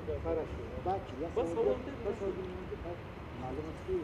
Хорошо. Баъд чи? Бас Як савол савол диҳед. Ба савол, баъд маълум аст, ки